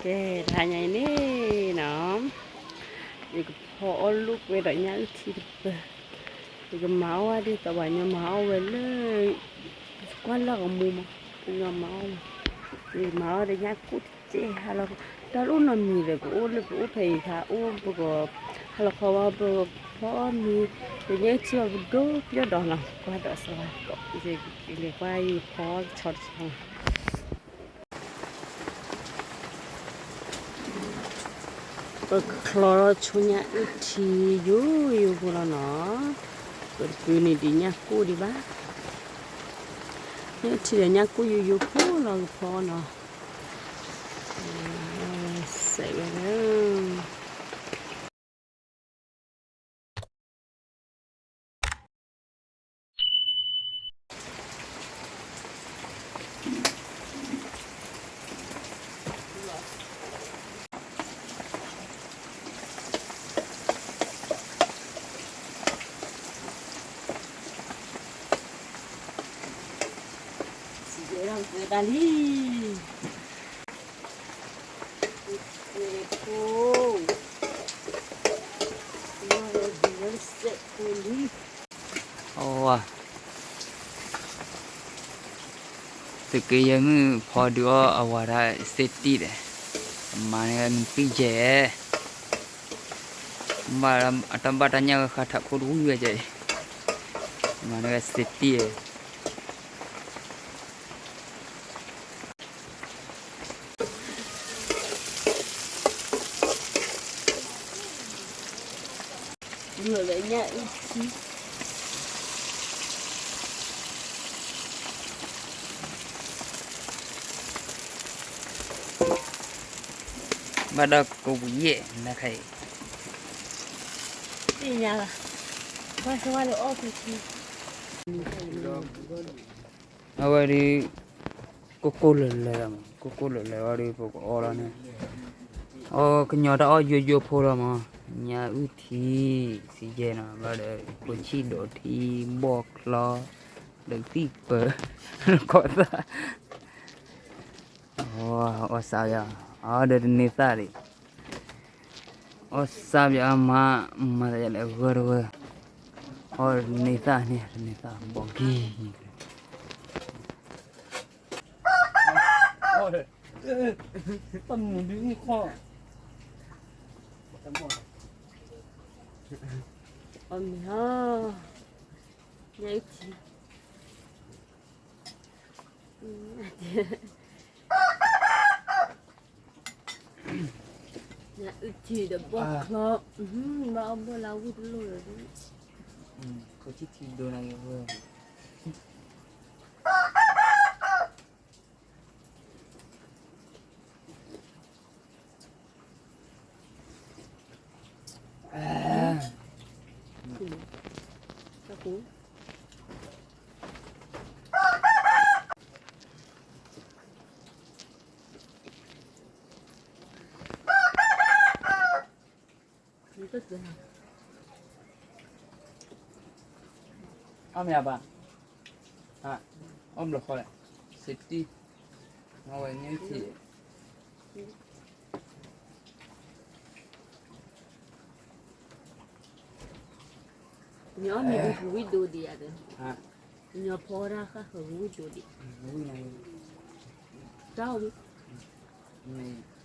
ကဲ တဟါညါအံၤန့ၣ်နီၤ, ယကဖီအီၣ်လိာ်ကွဲဒီးညၣ်အုၣ်ထံတပၢၤ, ယကမၤအီၣ်ဝဲဒ်သိးပှၤကညီမၤအီၣ်ဝဲလၢ ကွၢ်လၢကမူမး, ပှၤကညီမၤအီၣ်ဝဲ, ယကမၤအီၣ်ဒီးညၣ်ကိၣ်တကဲဟါလီၤ, တၢ်လၢအိၣ်နီတမံၤဒီး ပအိၣ်လၢပအိၣ်ဖဲအံၤခါ အိၣ်ပက ဟါလီၤခီဝဲ ပဖီအီၣ်မ့ၤ ပညၣ်အုၣ်ထံအီၤပဒိၣ်ပယီၢ်ဒီးနီၤ, ကွၢ်ဒီးစဝါကိး လဲၤကွၢ်အံၤဖီအီၣ်တဆီတဆီနီၤ. ပချီထီၣ်ဆိညၣ်အုၣ်ထံယိယိဖိလီၤနီၤ, ပတပုၢ်န့ၣ်ဒံးညၣ်ကိၣ်ဒံးဘၣ်, ညၣ်အုၣ်ထံဒီးညၣ်ကိၣ်ယိယိဖိလီၤကဖီနီၤ, စဲးဝဲလၢ စံးကဲထီၣ်ကသၢတၢ်လံ, စဲးဖိလံ, အဝၤ သုးက့ယဲၢ်မုၣ်ဖီဒုးအီၣ်အဝၤဒၣ်စ့တံၢ်ဒီး, မၤန့ၢ်ဝဲမုၢ်ပံၢ်ယဲၢ်, ဘၣ်အတၢ်ဘၣ်တၢ်ညၣ်ဝဲဃါထးခိၣ်တဝံၣ်ဝဲကဲအံၤ, မၤန့ၢ်ဝဲစ့တံၢ်, မ့ၢ်လၢညၣ်အုၣ်ထံ ဘၣ်ဒီးကဝံၤယဲၢ်နခါအံၤ, သ့ၣ်ညါလီၤ, ဘၣ်ဆၣ်ဝဲလၢအီၣ်ဖဲထံ အဝဲဒုး ကိၢ်ကိၢ်လၢာ်လၢာ်မး, ကိၢ်ကိၢ်လၢာ်လၢာ်ဝဲဒုး ပကအီၣ်လီၤန့ၣ်, အီၣ်ကညီတၢ်အီၣ်ယိယိဖိလီၤမး, ညၣ်အုၣ်ထံ, စံယဲၢ်နီၤ, ဘျီဒီး ပဆံၣ်ဒိးထံ, ဘီၣ်ချီ, ဒီးသံၣ်ပၢၤ, ကီၢ်သၣ်, အီၣ်စးယၤ, အီၣ်ဒီးတန့ၢ်သၣ်ဒံး အီၣ်စၢ်ဘၣ်အမါ, မၤသးယလဲၤဂၢၢ်တဂၢၢ်, အီၣ်တန့ၢ်သၣ်န့ၣ် တန့ၢ်သၣ်ဘီကံ, အီၣ်ဒီး, တမုာ်ဒုးအံၤခီ, အီၣ်မ့ၤဟီ, ညၣ်အုၣ်ထံ ညၣ်အုၣ်ထံဒီးဘီၣ်ချီ, ဘၣ်အီၣ်ဘီၣ်လၢဝံၣ်တလိၣ်လၢၤ, ခိၣ်ထံၣ်ထံဒိနၤဂ့ၤဝဲ, အီၣ်မ့ၢ်အဘၣ်, အီၣ်ဘျီဃီလဲၣ်, စ့တံၢ်, အဝဲညၣ်ထံၣ် ညီမ့ၢ်ဒုးကဝံၣ်ဒိဒံးဧါ, ညီဖီဒၣ်ဃၣ်ဃၢၤကဝံၣ်ဒိဒံး, တၢ်အိၣ်, ယ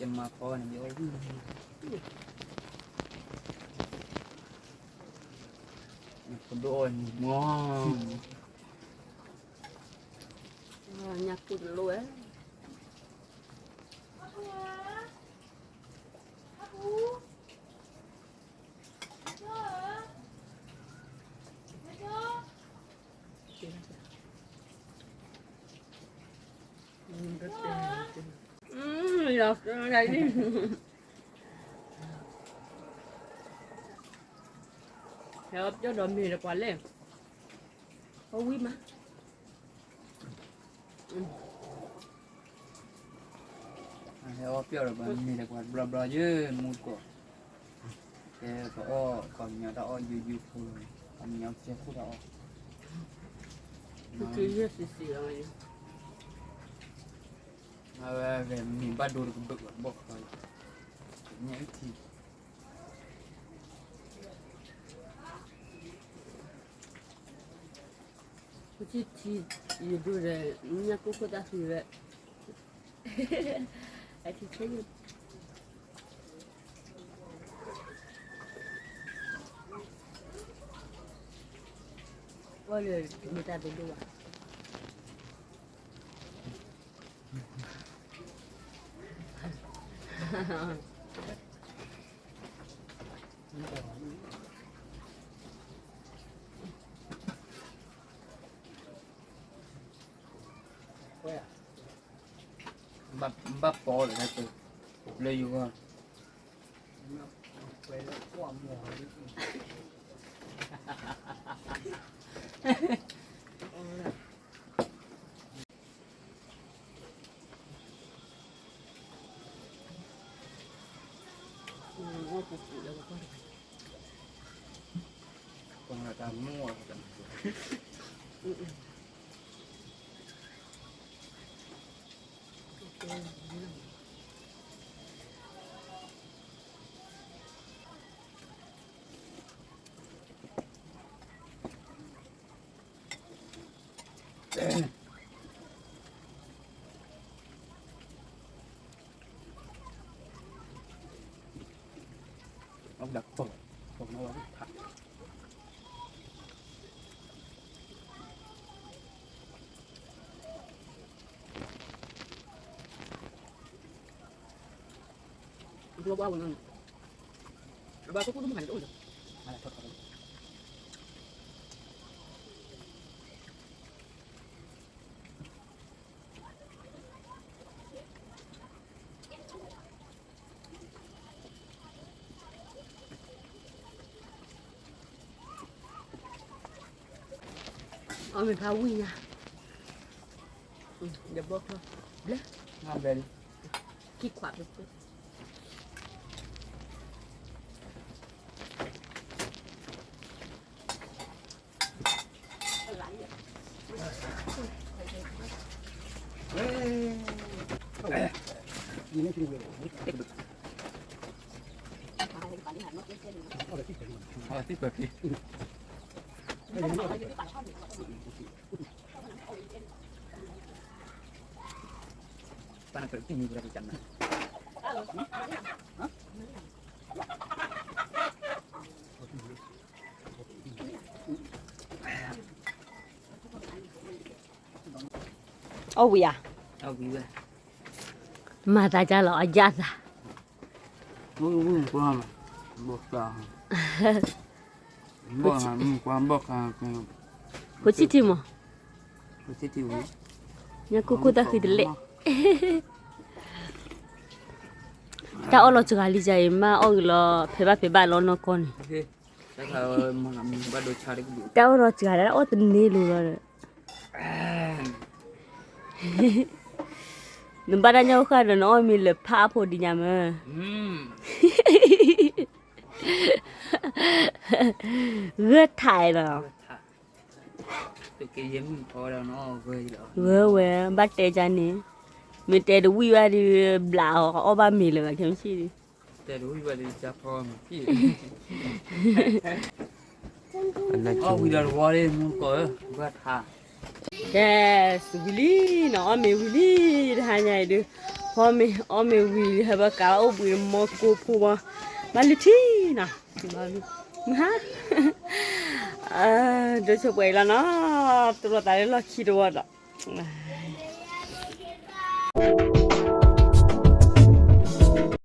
မၤဖီန့ၣ် ယအိၣ်ဝံၣ်, ယကဒိၣ်အီၤန့ၣ်မီၢ်, ညၣ်ကိၢ်တလိၣ်ဝဲ ဟဲအီၣ်ပျီၢ်ဒီးမ့ၤဒီးပှၤလဲၣ်, အဝံၣ်မး, ဟဲအီၣ်ပျီၢ်ဒီးပှၤမ့ၤဒီးပှၤဘျီဘျီယဲၢ်မူတကိး, ကဲပအီၣ်ပှၤကညီတၢ်အီၣ်ယိယိဖိလီၤ, ပှၤကညီကဲခိၣ်တၢ်အီၣ်, က့ယဲၢ်စံးစံးအီၤ, မၤ အဝဲမ့ၢ်ဘၣ်ဒိတကဘၢၣ်ဘၣ်ဘီၣ်ခီ, ညၣ်အုၣ်ထံ, ပထံၣ်ထံ ယဒိဒီး ညၣ်ကိၢ်ခိၣ်တၢ်ဃံဝဲ, အထံဆဲးယိၣ် ပှၤလၢတမ့ၢ်တၢ်တဒိၣ်ဘၣ်. ဘၣ်ပီလၢ လၢယဂီၢ် အီၣ်မ့ၤဖးဝံၣ်ညါ, ဒီးဘီၣ်ချီ, ဘျဲၣ်, ခံခွးပျဲၢ်ပျဲၢ် အီၣ်ဝံၤဧါ, မၤသးဒ်လဲၣ် အယၣ်သး, ဖိဆံၣ်ထံမး, ညၣ်ကိၢ်ခိၣ်တၢ်ဃံတလဲၣ်, တၢ်အီၣ်လီၤစှၤလံယၤအံၤ မ့ၢ်အီၣ်ဂ့ၤလီၤ ဖဲဘၣ်ဖဲဘၣ်လီၤနီၢ်ကီၢ်န့ၣ်, တၢ်အီၣ်လီၤစှၤဒီး အီၣ်တန့ၢ်လိၤလီၤဒီး နဘၣ်တၢ်ညၣ်အိၣ်ဃာ်ဒီး နအီၣ်မ့ၤလၢဖးအဖိဒံးညါမ့ၢ်, ဂၢၢ်ထးလီၤ, ဂၢၢ်ဝဲ ဘၣ်တဲကါန့ၣ်, မ့ၢ်တဲတဝံၣ်ဘၣ်ဒီး ဘျးအီၤ အီၣ်ဘၣ်မ့ၤလၢၤဘၣ် ခဲမုၢ်ဆ့ၣ်ဒီး အီၣ်ဝံၤဒီးတဝီလံ မူကီၢ်ဧၢ, ဘၣ်ထါ, ကဲ, ဝံၤလံနီၤ, အီၣ်မ့ၤဝံၤလံ, တဟါညါအံၤဒုး, ဖီမ့ၤအီၣ်မ့ၤဝံၤ ဟဲဘၣ်ကးအိၣ်ဘှံးမီၢ်ကိၢ်ဖိမီၢ်, ဘၣ်လုၢ်ထံနီၤ, မုၢ်ဟါ, ဒိဆိပှဲၤအံၤလီၤနီၤ, တရိးသးလၢလီၢ်ခံတဝီဒီး